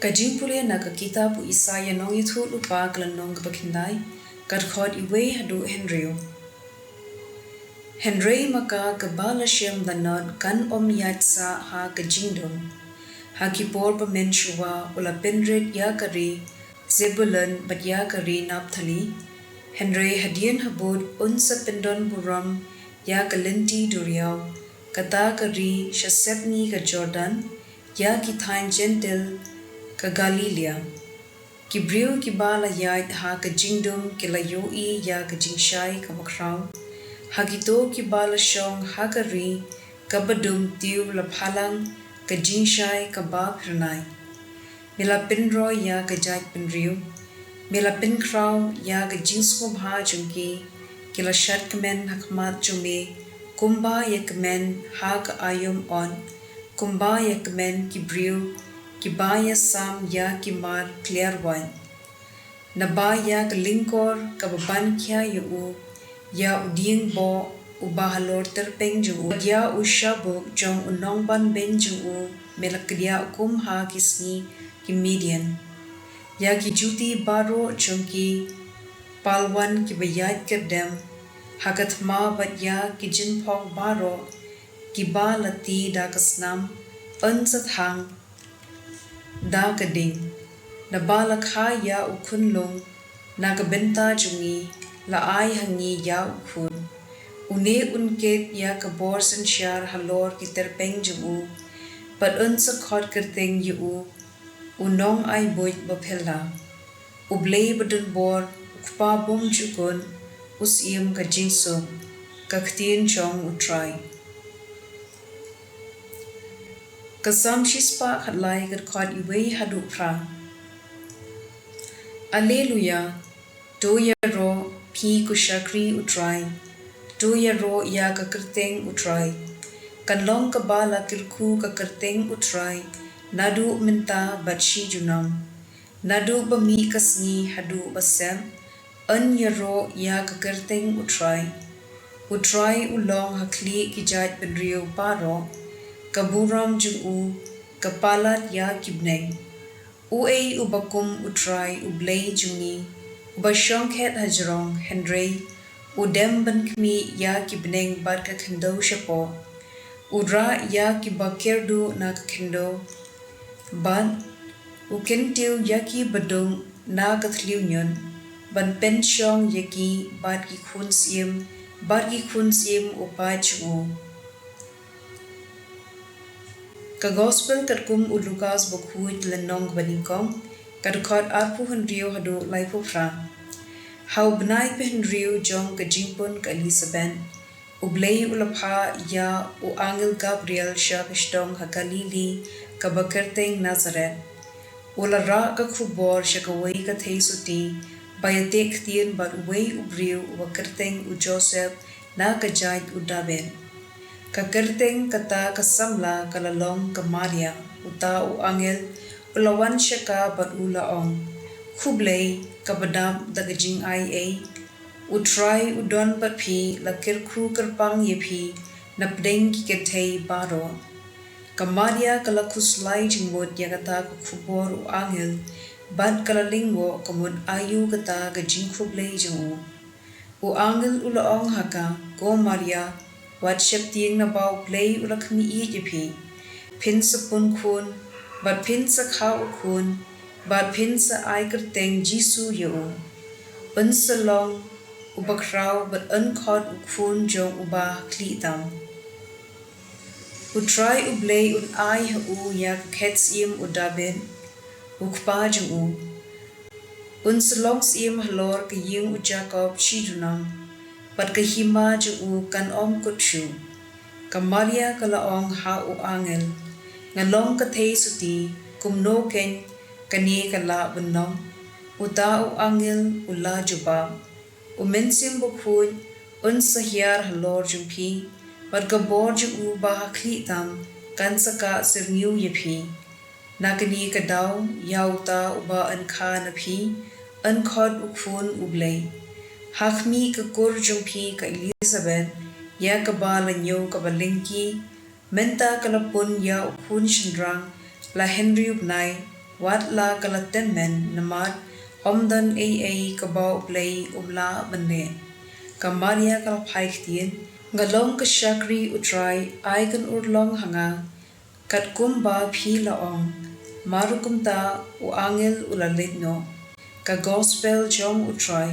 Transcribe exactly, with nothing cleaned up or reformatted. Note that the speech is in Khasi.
Ka jingpule na ka kitab u Isaïah nongïathuhlypa ka lynnong kaba khyndai, ka dkhot iwei haduh hynriew. Hynrei ma ka kaba la shem da nod kan ym ïaid sah ha ka jingdum. Ha ki por ba mynshuwa u la pynrit ïa ka ri Zebulun bad ïa ka ri Naphtali. Hynrei hadien habud un sa pyndon burom ïa ka lynti duriaw, kata ka ri sha sepngi ka Jordan, ïa ki thaiñ Jentil ka Galilaïa. Ki briew kiba la ïaid ha ka jingdum ki la ïohi ïa ka jingshai kaba khraw. Ha kito kiba la shong ha ka ri kaba dum tiew la phalang ka jingshai kaba phyrnai. Me la pynroi ïa ka jaitbynriew. Me la pynkhraw ïa ka jingsngewbha jong ki. Ki la shad kmen ha khmat jong me, kumba ïa kmen ha ka aïom ot, kumba ïa kmen ki briew kiba ïasam ïa ki mar kliar waiñ. Naba ïa ka lyngkor kaba ban khia ïa u, ïa u dieng boh uba halor tyrpeng jong u, ïa u shabuk jong u nongbanbeiñ jong u, me la kdiah kum ha ki sngi ki Midian. Ïa ki juti baroh jong ki palwan kiba ïaid kyrdem ha ka thma bad ïa ki jingphong baroh kiba la ti da ka snam, yn sa thang da ka ding. Naba la kha ïa u khunlung na ka bynta jong ngi, la ai ha ngi ïa u khun. Une un kit ïa ka bor synshar halor ki tyrpeng jong u, bad un sa khot kyrteng ïa u, u nongai buit baphylla, u Blei badonbor, u Kpa bymjukut, u Syiem ka jingsuk. Ka ktien jong u Trai. Ka Salm shispah khatlai, ka dkhot iwei haduh phra. Alleluia. To ïaroh, phi ki shakri u Trai. To ïaroh ïa ka kyrteng u Trai. Kan long kaba la kyrkhu ka kyrteng u Trai naduh mynta bad shi junom. Naduh ba mih ka sngi haduh ba sep, yn ïaroh ïa ka kyrteng u Trai. U Trai u long ha khlieh ki jaitbynriew baroh. Ka burom jong u ka palat ïa ki bneng. Uei uba kum u Trai u Blei jong ngi, uba shongkhet hajrong, hynrei u dem ban khmih ïa ki bneng bad ka khyndew shapoh. U rah ïa kiba kyrduh na ka khyndew, bad u kyntiew ïa kiba dung na ka thliew ñiut, ban pynshong ïa ki bad ki khun syiem, bad ki khun syiem u paid jong u. Ka Gospel katkum u Lukas bakhuid, lynnong banyngkong, ka dkhot arphew hynriew haduh laiphew phra. Ha u bnai ba hynriew jong ka jingpun ka Elisabet, u Blei u la phah ïa u angel Gabriel sha ka shnong ha Galili kaba kyrteng Nasaret. U la rah ka khubor sha kawei ka theisotti ba ïateh ktien bad uwei u briew uba kyrteng u Joseph, na ka jait u Dabid. Ka kyrteng kata ka samla ka la long ka Maria. Uta u angel u la wan sha ka bad u la ong, Khublei, kaba dap da ka jingaiei. U Trai u don bad phi, la kyrkhu kyrpang ïa phi napdeng ki kynthei baroh. Ka Maria ka la khuslai jingmut ïa kata ka khubor u angel, bad ka la lyngngoh ka mut aïu kata ka jingkhublei jong u. U angel u la ong ha ka, Ko Maria, wat sheptieng, naba u Blei u la khmih ïa phi. Phin sa pun khun, bad phin sa kha u khun, bad phin sa ai kyrteng Jisu ïa u. Un sa long uba khraw bad un khot u Khun jong Uba Hakhlieh Tam. U Trai u Blei un ai ha u ïa ka khet syiem u Dabid, u kpa jong u. Un sa long syiem halor ka ïing u Jakob shi junom, bad ka hima jong u kan ym kut shuh. Ka Maria ka la ong ha u angel, Nga long ka theisotti, kumno keiñ kane ka lah ban long? Uta u angel u la jubab, U Mynsiem Bakhuid un sa hiar halor jong phi, bad ka bor jong Uba Hakhlieh Tam kan sa kah syrngiew ïa phi. Na kane ka daw, ïa uta uba yn kha na phi, yn khot u Khun u Blei. Ha khmih, ka kur jong phi ka Elisabet, ïa kaba la ñiew kaba lyngkhi, mynta ka la pun ïa u khun shynrang la hynriew bnai, Wat la ka la tymmen, namar ym don ei ei kaba U Blei um lah ban leh. Ka Maria ka la phai ktien, nga long ka shakri U Trai, ai kan urlong ha nga katkum ba phi la ong. Mar kumta u angel u la leit noh. Ka gospel jong U Trai.